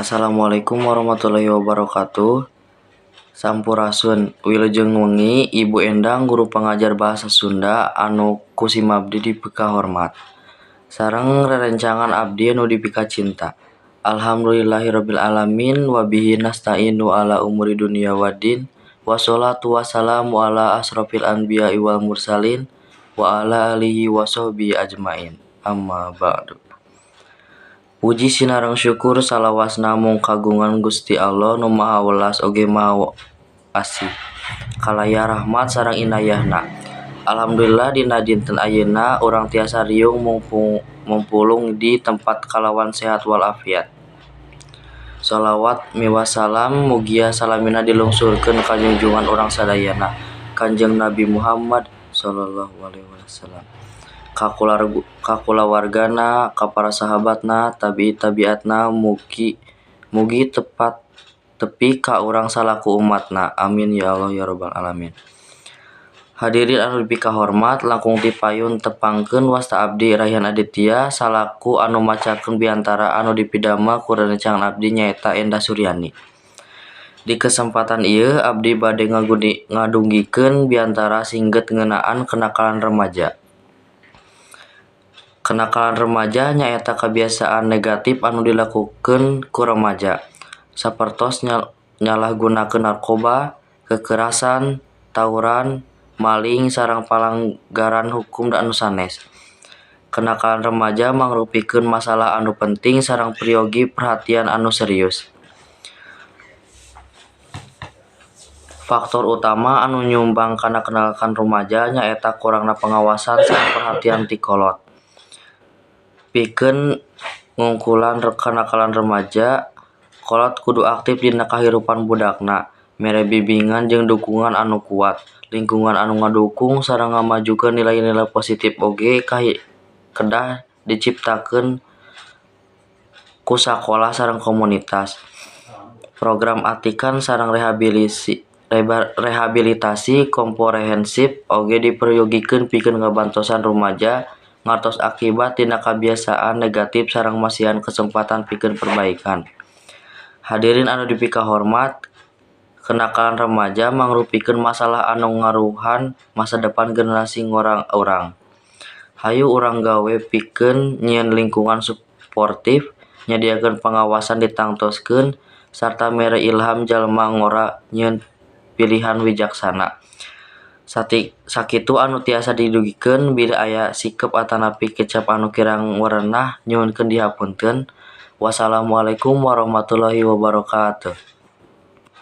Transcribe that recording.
Assalamualaikum warahmatullahi wabarakatuh. Sampurasun, wilujeng wengi Ibu Endang guru pengajar bahasa Sunda anu ku simabdi dipikahormat. Sareng rerencangan abdi anu dipikacinta. Alhamdulillahirabbil alamin wabihi nasta'inu ala umuri dunya waddin. Wassalatu wassalamu ala asrofil anbiya'i wal mursalin wa ala alihi washabbihi ajmain. Amma ba'du. Puji sinareng syukur salawasna mung kagungan Gusti Allah nu Maha Welas oge Maha Asih kalaya rahmat sareng inayahna. Alhamdulillah dina dinten ayeuna urang tiasa riung mumpulung di tempat kalawan sehat walafiat. Shalawat miwah salam mugia salamina dilungsurkeun ka junjungan urang sadayana Kanjeng Nabi Muhammad sallallahu alaihi wasallam, ka kulawargana, ka para sahabatna, tabi'i tabiatna, mugi mugi tepat tepi ka urang salaku umatna. Amin ya Allah ya rabbal alamin. Hadirin anu dipikahormat, langkung ti payun tepangkeun wasta abdi Raihan Aditya salaku anu macakeun biantara anu dipidamel ku rerencangan abdi nyaeta Endah Suryani. Di kesempatan ieu abdi bade ngadugikeun biantara singget ngeunaan kenakalan remaja. Kenakalan remaja nyaeta kabiasaan negatif anu dilakukeun ku remaja, sapertos nyalahgunakeun narkoba, kekerasan, tawuran, maling sareng palanggaran hukum anu sanes. Kenakalan remaja mangrupikeun masalah anu penting sareng peryogi perhatian anu serius. Faktor utama anu nyumbang kana kenakalan rumaja nyaeta kurangna pengawasan sareng perhatian ti kolot. Pikeun ngungkulan kenakalan remaja, kolot kudu aktif dina kahirupan budakna, mere bimbingan jeung dukungan anu kuat. Lingkungan anu ngadukung sareng ngamajukeun nilai-nilai positif oge kedah diciptakeun ku sakola sareng komunitas. Program atikan sareng rehabilitasi komprehensif oge diperyogikeun pikeun ngabantosan rumaja ngartos akibat tina kabiasaan negatif sareng masihan kesempatan pikeun perbaikan. Hadirin anu dipikahormat, kenakalan remaja mangrupikeun masalah anu ngaruhan masa depan generasi ngora urang. Hayu urang gawe pikeun nyieun lingkungan suportif, nyadiakeun pangawasan ditangtoskeun, sarta mere ilham jalma ngora nyieun pilihan wijaksana. Sakitu anu tiasa didugikeun, bilih aya sikep atanapi kecap anu kirang merenah nyuhunkeun dihapunten. Wassalamualaikum warahmatullahi wabarakatuh.